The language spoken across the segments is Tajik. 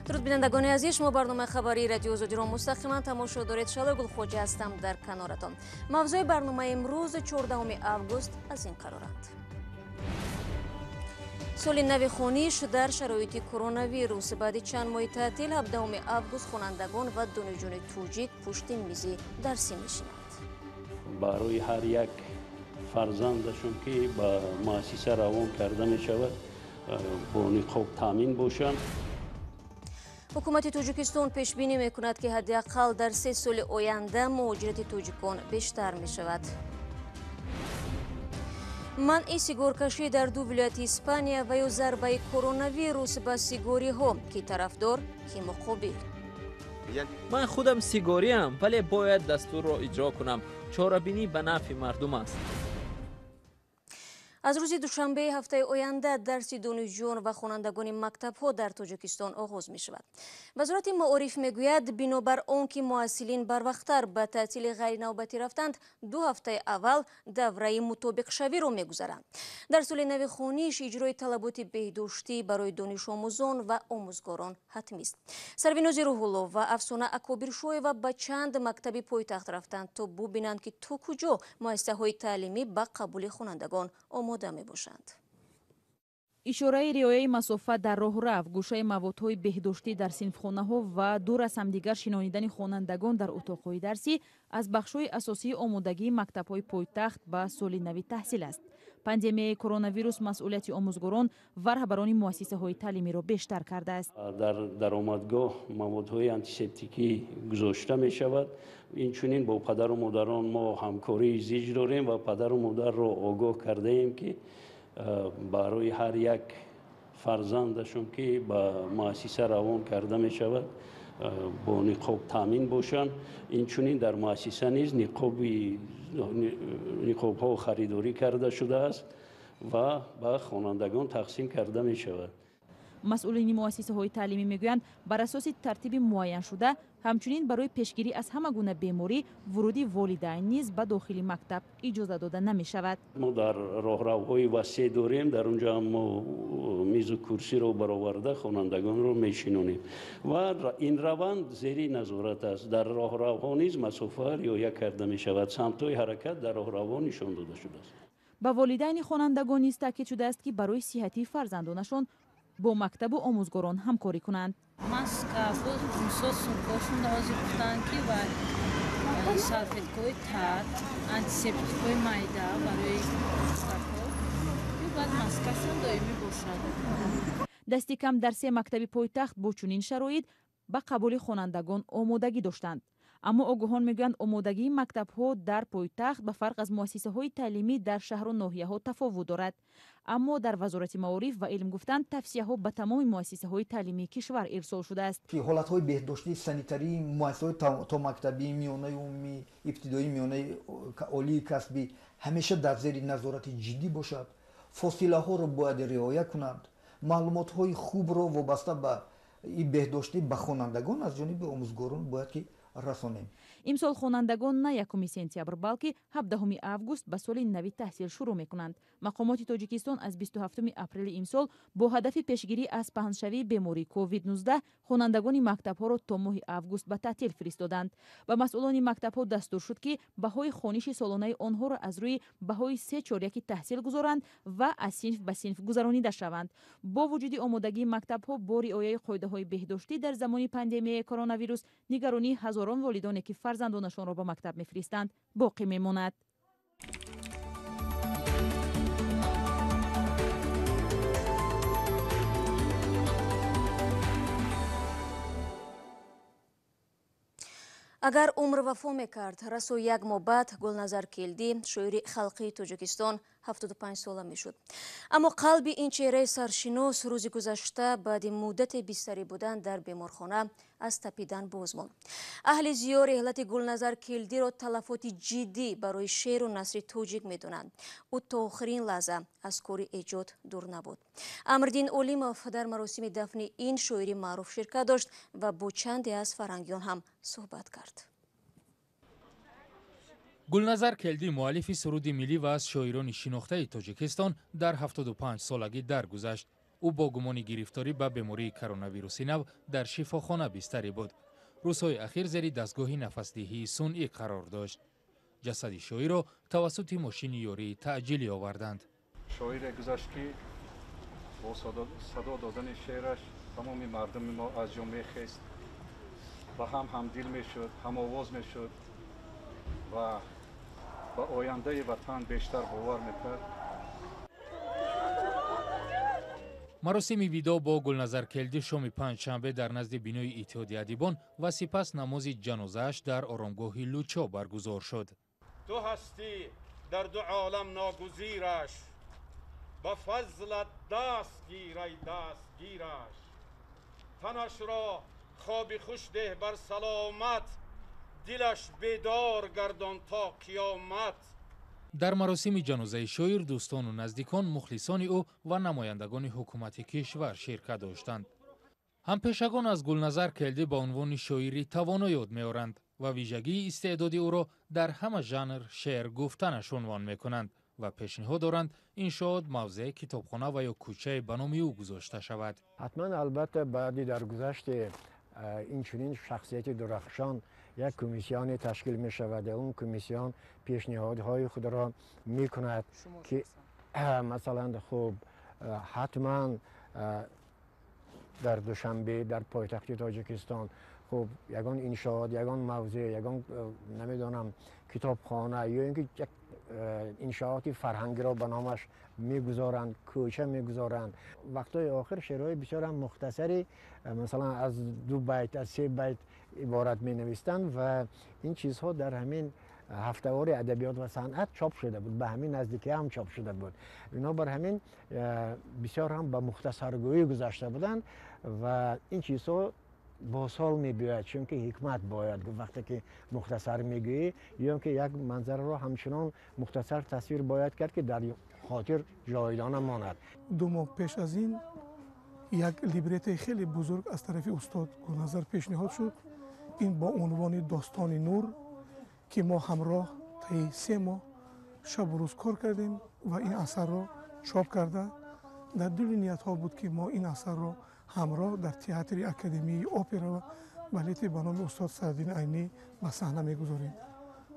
Дуруд, бинандагони азиз, шумо барномаи хабарии Радиои Озодиро мустақиман тамошо доред. Шалои Гулхоҷа ҳастам дар каноратон. Мавзӯи барномаи имрӯз 14 август аз ин қароранд. Соли нави хониш дар шароити коронавирус. Баъди чанд моҳи таътил 17 август хонандагон ва донишҷӯёни тоҷик пушти мизи дарсӣ мешинанд. Барои ҳар як фарзандашон, ки ба муассиса равон карда мешавад, бо ниқоб таъмин бошанд. Ҳукумати Тоҷикистон пешбинӣ мекунад, ки ҳадди ақал дар 3 соли оянда муҳоҷирати тоҷикон бештар мешавад. Манъи сигоркашӣ дар 2 вилояти Испания ва ё зарбаи коронавирус ба сигориҳо, ки тарафдор, ки муқобил. Ман худам сигориам, вале бояд дастурро иҷро кунам. Чорабинӣ ба нафъи мардум аст. Аз рӯзи душанбеи ҳафтаи оянда дарси донишҷӯён ва хонандагони мактабҳо дар Тоҷикистон оғоз мешавад. Вазорати маориф мегӯяд, бинобар он ки муҳассилин барвақттар ба таътили ғайринавбатӣ рафтанд, 2 ҳафтаи аввал давраи мутобиқшавиро мегузаранд. Дар соли нави хониш иҷрои талаботи беҳдоштӣ барои донишомӯзон ва омӯзгорон ҳатмист. Сарвинози Рӯҳуллов ва Афсона Акобиршоева ба чанд мактаби пойтахт рафтанд, то бубинанд, ки то куҷо муассисаҳои таълимӣ ба қабули хонандагон омода мебошанд. Ишораи риояи масофа дар роҳрав, гӯшаи маводҳои беҳдоштӣ дар синфхонаҳо ва дур аз ҳамдигар шинонидани хонандагон дар утоқҳои дарсӣ аз бахшҳои асосии омодагии мактабҳои пойтахт ба соли нави таҳсил аст. Пандемияи коронавирус масъулияти омӯзгорон ва раҳбарони муассисаҳои таълимиро бештар кардааст. Дар даромадгоҳ маводҳои антисептикӣ гузошта мешавад. Инчунин бо падару модарон мо ҳамкории зич дорем ва падару модарро огоҳ кардаем, ки барои ҳар як фарзандашон, ки ба муассиса равон карда мешавад, бо ниқоб таъмин бошанд. Инчунин дар муассиса низ ниқобҳо харидорӣ карда шудааст ва ба хонандагон тақсим карда мешавад. Масъулини муассисаҳои таълимӣ мегӯянд, бар асоси тартиби муайяншуда, ҳамчунин барои пешгирӣ аз ҳама гуна беморӣ вуруди волидайн низ ба дохили мактаб иҷоза дода намешавад. Мо дар роҳравҳои васеъ дорем, дар он ҷо мо мизу курсиро бароварда хонандагонро мешинонем ва ин раванд зери назорат аст. Дар роҳравҳо низ масофа риоя карда мешавад. Самтҳои ҳаракат дар роҳравҳо нишон дода шудааст. Ба волидайни хонандагон низ таъкид шудааст, ки барои сиҳатии фарзандонашон бо мактабу омӯзгорон ҳамкорӣ кунанд. Маска, сумкошонда ҳозир гуфтанд, ки ва салфеткаҳои тар, антисептикҳои майда барои кӯдакҳо, баъд маскашон доимӣ бошад. Дасти кам дар 3 мактаби пойтахт бо чунин шароит ба қабули хонандагон омодагӣ доштанд. Аммо огоҳон мегӯянд, омодагии мактабҳо дар пойтахт ба фарқ аз муассисаҳои таълимӣ дар шаҳру ноҳияҳо тафовут дорад. Аммо дар Вазорати маориф ва илм гуфтанд, тавсияҳо ба тамоми муассисаҳои таълимии кишвар ирсол шудааст. Ҳолатҳои беҳдоштии санитарии муассисаҳои томактабии миёнаи умумӣ, ибтидоии миёнаи олии касбӣ ҳамеша дар зери назорати ҷиддӣ бошад. Фосилаҳоро бояд риоя кунанд. Маълумотҳои хубро вобаста ба беҳдоштӣ ба хонандагон аз ҷониби омӯзгорон бояд ки расонем. Имсол хонандагон на 1 сентябр, балки 17 август ба соли нави таҳсил шурӯъ мекунанд. Мақомоти Тоҷикистон аз 27 апрели имсол бо ҳадафи пешгирӣ аз паҳншавии бемории COVID-19 хонандагони мактабҳоро то моҳи август ба таътил фиристоданд. Ба масъулони мактабҳо дастур шуд, ки баҳои хониши солонаи онҳоро аз рӯи баҳои 3 чоряки таҳсил гузоранд ва аз синф ба синф гузаронида шаванд. Бо вуҷуди омодагии мактабҳо бо риояи қоидаҳои беҳдоштӣ дар замони пандемияи коронавирус, нигаронии ҳазорон волидоне, ки фарзандонашонро ба мактаб мефиристанд, боқӣ мемонад. Агар умр вафо мекард, расо як моҳ баъд Гулназар Келдӣ, шоири халқии Тоҷикистон, 75 сола мешуд. Аммо қалби ин чеҳраи саршинос рӯзи гузашта баъди муддате бистарӣ будан дар беморхона аз тапидан боз монд. Аҳли зиё реҳлати Гулназар Келдиро талафоти ҷиддӣ барои шеъру насри тоҷик медонанд. Ӯ то охирин лаҳза аз кори эҷод дур набуд. Амриддин Олимов дар маросими дафни ин шоири маъруф ширкат дошт ва бо чанде аз фарҳангиён ҳам суҳбат кард. Гулназар Келдӣ, муаллифи суруди миллӣ ва аз шоирони шинохтаи Тоҷикистон, дар 75 солагӣ даргузашт. Ӯ бо гумони гирифторӣ ба бемории коронавируси нав дар шифохона бистарӣ буд. Рӯзҳои ахир зери дастгоҳи нафасдиҳии сунъӣ қарор дошт. Ҷасади шоирро тавассути мошини ёрии таъҷилӣ оварданд. Шоире гузашт, ки бо садо додани шеъраш тамоми мардуми мо аз ҷо мехест, ба ҳам ҳамдил мешуд, ҳамовоз мешуд ва ба ояндаи ватан бештар бовар мекард. Маросими видоъ бо Гулназар Келдӣ шоми панҷшанбе дар назди бинои Иттиҳоди адибон ва сипас намози ҷанозааш дар оромгоҳи Лучо баргузор шуд. Ту ҳастӣ дар ду олам ногузираш, ба фазлат даст гир, ай дастгираш, танашро хоби хуш деҳ бар саломат, дилаш бедор гардон то қиёмат. Дар маросими ҷанозаи шоир дӯстону наздикон, мухлисони ӯ ва намояндагони ҳукумати кишвар ширкат доштанд. Ҳампешагон аз Гулназар Келдӣ ба унвони шоири тавоно ёд меоранд ва вижагии истеъдоди ӯро дар ҳама жанр шеър гуфтанаш унвон мекунанд ва пешниҳод доранд иншоот, мавзеъ, китобхона ва ё кӯчае ба номи ӯ гузошта шавад. Ҳатман, албатта, баъди даргузашти инчунин шахсияти дурахшон як комиссионе ташкил мешавад. Он комиссион пешниҳодҳои худро мекунад, ки масалан, хуб, ҳатман дар Душанбе, дар пойтахти Тоҷикистон, хуб, ягон иншоот, ягон мавзеъ, ягон, намедонам, китобхона ё ин ки як иншооти фарҳангиро ба номаш мегузоранд, кӯча мегузоранд. Вақтҳои охир шеърҳои бисёрам мухтасари, масалан, аз ду байт, аз се байт иборат менавистанд ва ин чизҳо дар ҳамин ҳафтавори адабиёт ва санъат чоп шуда буд, ба ҳамин наздикӣ ҳам чоп шуда буд. Бинобар ҳамин бисёр ҳам ба мухтасаргӯӣ гузашта буданд ва ин чизҳо бо сол мебиёяд, чунки ҳикмат бояд гуфт, вақте ки мухтасар мегӯӣ ё ки як манзараро ҳамчунон мухтасар тасвир бояд кард, ки дар хотир ҷовидона монад. 2 моҳ пеш аз ин як либреттои хеле бузург аз тарафи устод Гулназар пешниҳод шуд. Ин бо унвони «Достони нур», ки мо ҳамроҳ таи 3 моҳ шабу рӯз кор кардем ва ин асарро чоп карда, дар дили ниятҳо буд, ки мо ин асарро ҳамроҳ дар театри Академияи опера ва балети ба номи устод Садриддин Айнӣ ба саҳна мегузорем.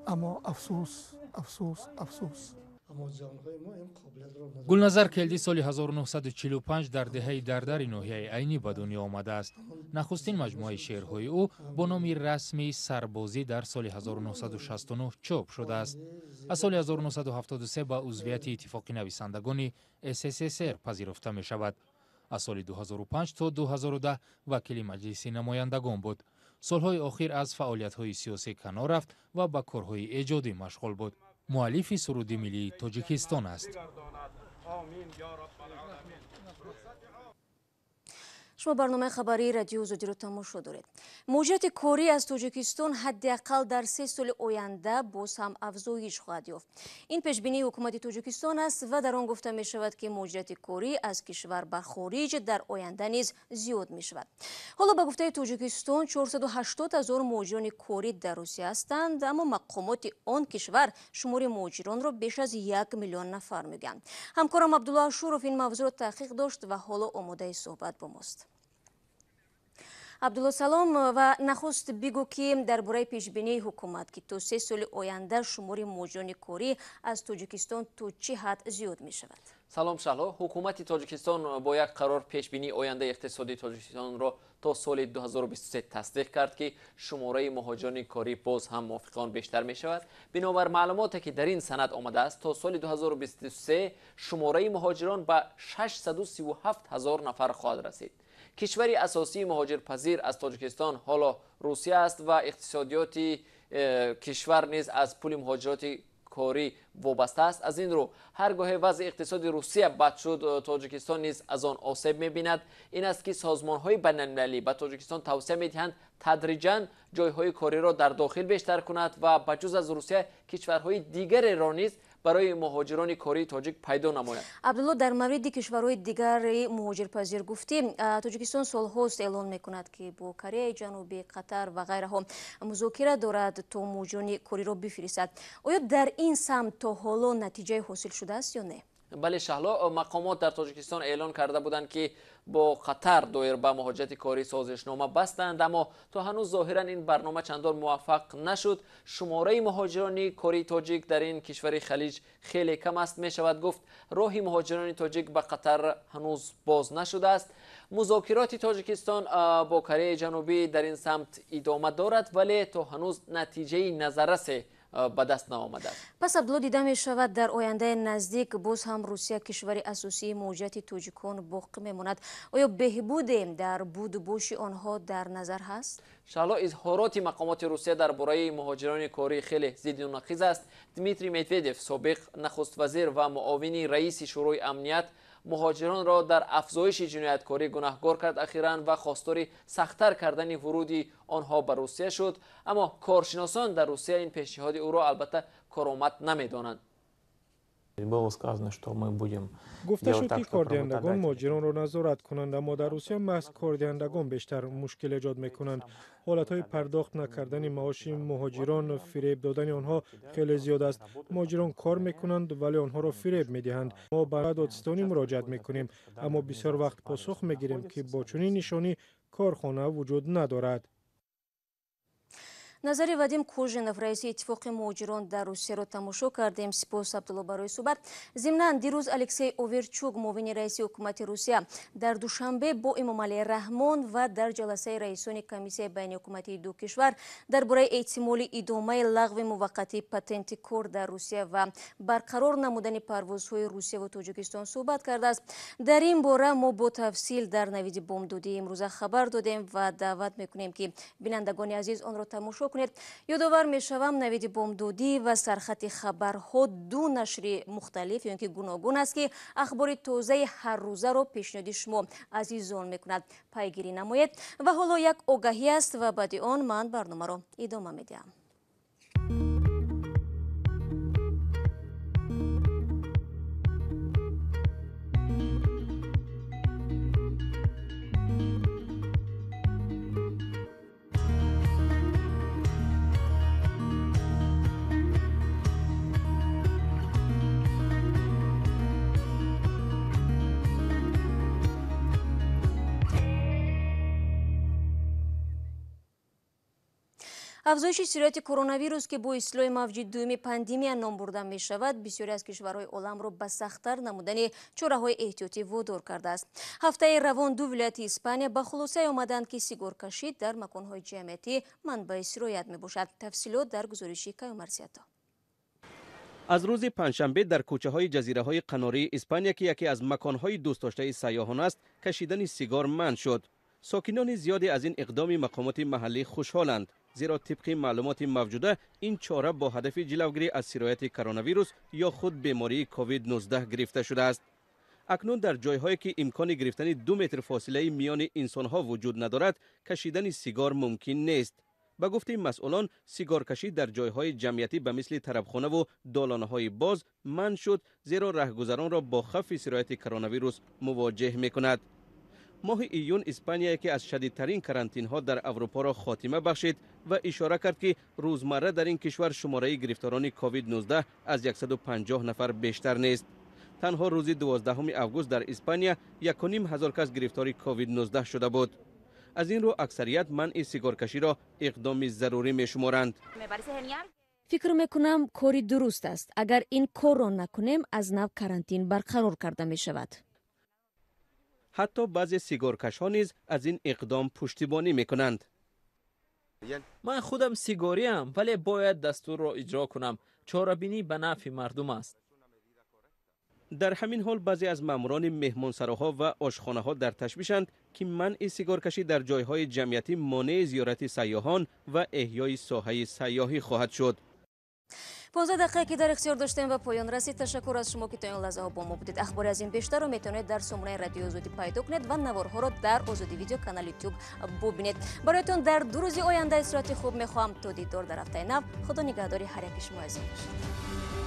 Аммо афсӯс, афсӯс, афсӯс. Гулназар Келдӣ соли 1945 дар деҳаи Дардари ноҳияи Айнӣ ба дунё омадааст. Нахустин маҷмӯаи шеърҳои ӯ бо номи «Расми сарбозӣ» дар соли 1969 чоп шудааст. Аз соли 1973 ба узвияти Иттифоқи нависандагони СССР пазируфта мешавад. Аз соли 2005 то 2010 вакили Маҷлиси намояндагон буд. Солҳои охир аз фаъолиятҳои сиёсӣ канор рафт ва ба корҳои эҷодӣ машғул буд. Муаллифи суруди миллии Тоҷикистон аст. Шумо барномаи хабарии Радиои Озодиро тамошо доред. Муҳоҷирати корӣ аз Тоҷикистон ҳадди ақал дар 3 соли оянда боз ҳам афзоиш хоҳад ёфт. Ин пешбинии ҳукумати Тоҷикистон аст ва дар он гуфта мешавад, ки муҳоҷирати корӣ аз кишвар ба хориҷ дар оянда низ зиёд мешавад. Ҳоло, ба гуфтаи Тоҷикистон, 480 ҳазор муҳоҷирони корӣ дар Русия ҳастанд, аммо мақомоти он кишвар шумори муҳоҷиронро беш аз 1 миллион нафар мегӯянд. Ҳамкорам Абдулло Ашуров ин мавзӯъро таҳқиқ дошт ва ҳоло омодаи суҳбат бо мост. Абдулло, салом, ва нахуст бигӯ, ки дар бораи пешбинии ҳукумат, ки то 3 соли оянда шумори муҳоҷирони корӣ аз Тоҷикистон то чӣ ҳад зиёд мешавад? Салом, Шаҳло. Ҳукумати Тоҷикистон бо як қарор пешбинии ояндаи иқтисодии Тоҷикистонро то соли 2023 тасдиқ кард, ки шумораи муҳоҷирони корӣ боз ҳам мувофиқи он бештар мешавад. Бинобар маълумоте, ки дар ин санад омадааст, то соли 2023 шумораи муҳоҷирон ба 637 ҳазор нафар хоҳад расид. Кишвари асосии муҳоҷирпазир аз Тоҷикистон ҳоло Русия аст ва иқтисодиёти кишвар низ аз пули муҳоҷироти корӣ вобаста аст. Аз ин рӯ, ҳар гоҳе вазъи иқтисоди Русия бад шуд, Тоҷикистон низ аз он осеб мебинад. Ин аст, ки созмонҳои байналмилалӣ ба Тоҷикистон тавсия медиҳанд, тадриҷан ҷойҳои кориро дар дохил бештар кунад ва ба ҷуз аз Русия кишварҳои дигареро низ барои муҳоҷирони кории тоҷик пайдо намояд. Абдулло, дар мавриди кишварҳои дигари муҳоҷирпазир гуфтӣ. Тоҷикистон солҳост эълон мекунад, ки бо Кореяи Ҷанубӣ, Қатар ва ғайраҳо музокира дорад, то муҳоҷирони кориро бифиристад. Оё дар ин самт то ҳоло натиҷае ҳосил шудааст ё не? Бале Шаҳло, мақомот дар Тоҷикистон эълон карда буданд, ки бо Қатар доир ба муҳоҷирати корӣ созишнома бастанд, аммо то ҳанӯз зоҳиран ин барнома чандон муваффақ нашуд. Шумораи муҳоҷирони кории тоҷик дар ин кишвари Халиҷ хеле кам аст. Мешавад гуфт, роҳи муҳоҷирони тоҷик ба Қатар ҳанӯз боз нашудааст. Музокироти Тоҷикистон бо Кореяи Ҷанубӣ дар ин самт идома дорад, вале то ҳанӯз натиҷаи назаррасе ба даст наомадааст. Пас Абдулло, дида мешавад, дар ояндаи наздик боз ҳам Русия кишвари асосии муҳоҷирати тоҷикон боқӣ мемонад. Оё беҳбуде дар буду боши онҳо дар назар ҳаст? Шаҳло, изҳороти мақомоти Русия дар бораи муҳоҷирони корӣ хеле зидду нақиз аст. Дмитрий Медведев, собиқ нахуствазир ва муовини раиси Шӯрои амният, муҳоҷиронро дар афзоиши ҷинояткорӣ гунаҳгор кард ахиран ва хостори сахттар кардани вуруди онҳо ба Русия шуд. Аммо коршиносон дар Русия ин пешниҳоди ӯро албатта коромад намедонанд. Было сказано, что мы будем Гуфта шуд, ки кордиҳандагон муҳоҷиронро назорат кунанд, аммо дар Русия маҳз кордиҳандагон бештар мушкил эҷод мекунанд. Ҳолатҳои пардохт накардани маоши муҳоҷирон, фиреб додани онҳо хеле зиёд аст. Муҳоҷирон кор мекунанд, вале онҳоро фиреб медиҳанд. Мо ба додситонӣ муроҷиат мекунем, аммо бисёр вақт посух мегирем, ки бо чунин нишонӣ корхона вуҷуд надорад. Назари Вадим Кожинов, раиси Иттифоқи муҳоҷирон дар Русияро тамошо кардем. Сипос, Абдулло, барои суҳбат. Зимнан, дирӯз Алексей Оверчук, муовини раиси ҳукумати Русия, дар Душанбе бо Эмомалӣ Раҳмон ва дар ҷаласаи раисони комиссияи байниҳукуматии ду кишвар дар бораи эҳтимоли идомаи лағви муваққатии патенти кор дар Русия ва барқарор намудани парвозҳои Русия ва Тоҷикистон суҳбат кардааст. Дар ин бора мо бо тафсил дар навиди бомдодии имрӯза хабар додем ва даъват мекунем, ки бинандагони азиз онро тамошо кунед. Ёдовар мешавам, навиди бомдодӣ ва сархати хабарҳо ду нашри мухталиф ё ин ки гуногун аст, ки ахбори тозаи ҳаррӯзаро пешниҳоди шумо азизон мекунад. Пайгирӣ намоед. Ва ҳоло як огаҳӣ аст ва баъди он ман барномаро идома медиҳам. Афзоиши сирояти коронавирус, ки бо истилоҳи мавҷи дуюми пандемия ном бурда мешавад, бисёре аз кишварҳои оламро ба сахттар намудани чораҳои эҳтиётӣ водор кардааст. Ҳафтаи равон ду вилояти Испания ба хулосае омаданд, ки сигоркашӣ дар маконҳои ҷамъиятӣ манбаи сироят мебошад. Тафсилот дар гузориши Каюмарсиято. Аз рӯзи панҷшанбе дар кӯчаҳои ҷазираҳои Қанории Испания, ки яке аз маконҳои дӯстдоштаи сайёҳон аст, кашидани сигор манъ шуд. Сокинони зиёде аз ин иқдоми мақомоти маҳаллӣ хушҳоланд, зеро тибқи маълумоти мавҷуда ин чора бо ҳадафи ҷилавгирӣ аз сирояти коронавирус ё худ бемории ковид-19 гирифта шудааст. Акнун дар ҷойҳое ки имкони гирифтани 2 метр фосилаи миёни инсонҳо вуҷуд надорад, кашидани сигор мумкин нест. Ба гуфтаи масъулон, сигоркашӣ дар ҷойҳои ҷамъиятӣ ба мисли тарабхонаву долонҳои боз манъ шуд, зеро раҳгузаронро бо хавфи сирояти коронавирус мувоҷеҳ мекунад. Моҳи июн Испания яке аз шадидтарин карантинҳо дар Аврупоро хотима бахшид ва ишора кард, ки рӯзмарра дар ин кишвар шумораи гирифторони ковид-19 аз 150 нафар бештар нест. Танҳо рӯзи 12 август дар Испания 1500 кас гирифтори ковид-19 шуда буд. Аз ин рӯ аксарият манъи сигоркаширо иқдоми зарурӣ мешуморанд. Фикр мекунам, кори дуруст аст. Агар ин корро накунем, аз нав карантин барқарор карда мешавад. Ҳатто баъзе сигоркашҳо низ аз ин иқдом пуштибонӣ мекунанд. Ман худам сигориам, вале бояд дастурро иҷро кунам. Чорабинӣ ба нафъи мардум аст. Дар ҳамин ҳол баъзе аз маъмурони меҳмонсароҳо ва ошхонаҳо дар ташвишанд, ки манъи сигоркашӣ дар ҷойҳои ҷамъиятӣ монеи зиёрати сайёҳон ва эҳёи соҳаи сайёҳӣ хоҳад шуд. 15 дақиқае ки дар ихтиёр доштем ба поён расид. Ташаккур аз шумо, ки то ин лаҳзаҳо бо мо будед. Ахбори аз ин бештарро метавонед дар сомонаи Радиои Озодӣ пайдо кунед ва наворҳоро дар Озодӣ видео канали Ютуб бубинед. Бароятон дар 2 рӯзи оянда истироҳати хуб мехоҳам. То дидор дар ҳафтаи нав, Худо нигаҳдори ҳар яки шумо азизон бошад.